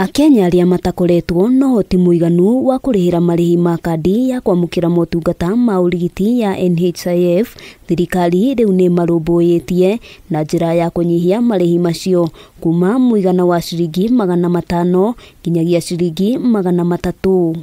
Akenya arĩa matakoretwo na ũhoti mũiganu wa kũrĩhĩra marĩhi ma kandi ya kwamũkĩra motungata ma ũrigiti ya NHIF, thirikari rĩu nĩ ĩmarũmbũĩtie na njĩra ya kũnyihia marĩhi macio kuma mũigana wa ciringi 500 nginyagia ciringi 300.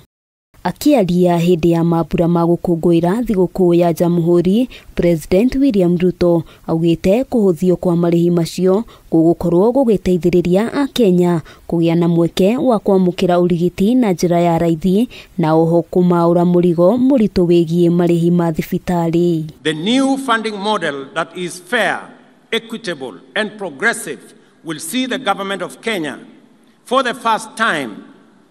Akĩaria hĩndĩ ya mambura ma gũkũngũĩra thigũkũ ya Jamhuri, President William Ruto augĩte kũhũthio kwa marĩhi macio gũgũkorwo gũgĩteithĩrĩria Akenya kũgĩa na mweke wa kwamũkĩra ũrigiti na njĩra ya raithi na oho kũmaũra mũrigo mũritũ wĩgiĩ marĩhi ma thibitarĩ. The new funding model that is fair, equitable and progressive will see the government of Kenya for the first time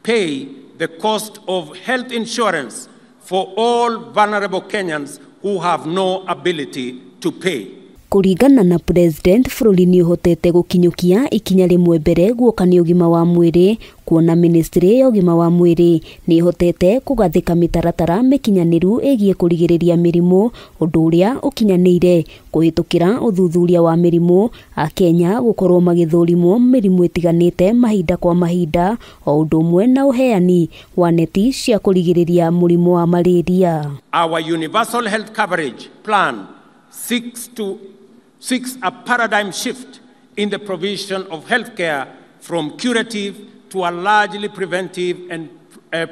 pay the cost of health insurance for all vulnerable Kenyans who have no ability to pay. Kũringana na President, bũrũri nĩ ũhotete gũkinyũkia ikinya rĩmwe mbere guoka nĩ ũgima wa mwĩrĩ, kuona ministry ya ũgima wa mwĩrĩ nĩ ĩhotete kũgathĩka mĩtaratara mĩkinyanĩru ĩgiĩ kũrigĩrĩria mĩrimũ, ũndũ ũrĩa ũkinyanĩire kũhĩtũkĩra ũthuthuria wa mĩrimũ, Akenya gũkorwo magĩthũrimwo mĩrimũ ĩtiganĩte mahinda kwa mahinda, o ũndũ ũmwe na ũheani wa neti cia kũrigĩrĩria mũrimũ wa malaria. Our universal health coverage plan seeks a paradigm shift in the provision of healthcare from curative to a largely preventive and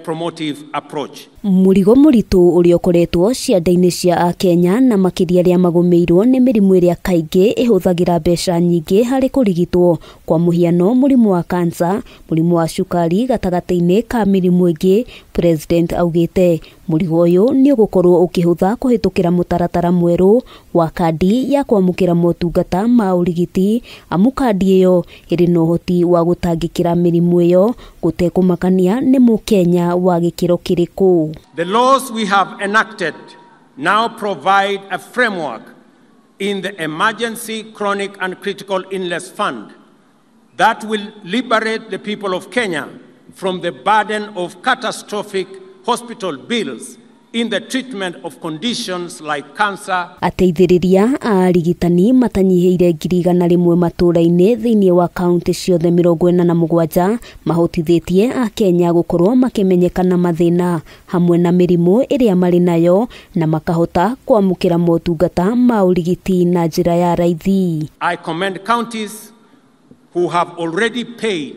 promotive approach. Mũrigo mũritũ ũrĩa ũkoretwo cianda-inĩ cia Akenya na makĩria arĩa magũmĩirwo nĩ mĩrimũ ĩrĩa kaingĩ ĩhũthagĩra mbeca nyingĩ harĩ kũrigitwo, kwa mũhiano mũrimũ wa kansa, mũrimũ wa cukari gatagatĩ-inĩ ka mĩrimũ ĩngĩ. President augĩte mũrigo ũyũ nĩ ũgũkorwo ũkĩhũtha kũhĩtũkĩra mũtaratara mwerũ wa kandi ya kwamũkĩra motungata ma ũrigiti, amu kandi ĩyo ĩrĩ na ũhoti wa gũtangĩkĩra mĩrimũ ĩyo gũtekũmakania nĩ mũkenya wa gĩkĩro kĩrĩkũ. The laws we have enacted now provide a framework in the Emergency Chronic and Critical Illness Fund that will liberate the people of Kenya from the burden of catastrophic hospital bills in the treatment of conditions like cancer. Ateithĩrĩria a arigitani matanyihĩire 100,000 matũũra-inĩ thĩinĩ wa kaunti ciothe 47 mahotithĩtie Akenya gũkorwo makĩmenyekana mathĩna hamwe na mĩrimũ ĩrĩa marĩ nayo na makahota kwamũkĩra motungata ma ũrigiti na njĩra ya raithi. I commend counties who have already paid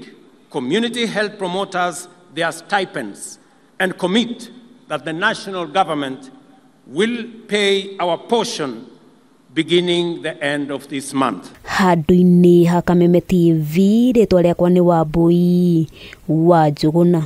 community health promoters their stipends and commit that the national government will pay our portion beginning the end of this month. Handũ-inĩ ha Kameme TV, rĩtwa rĩakwa nĩ Wambui wa Njũgũna.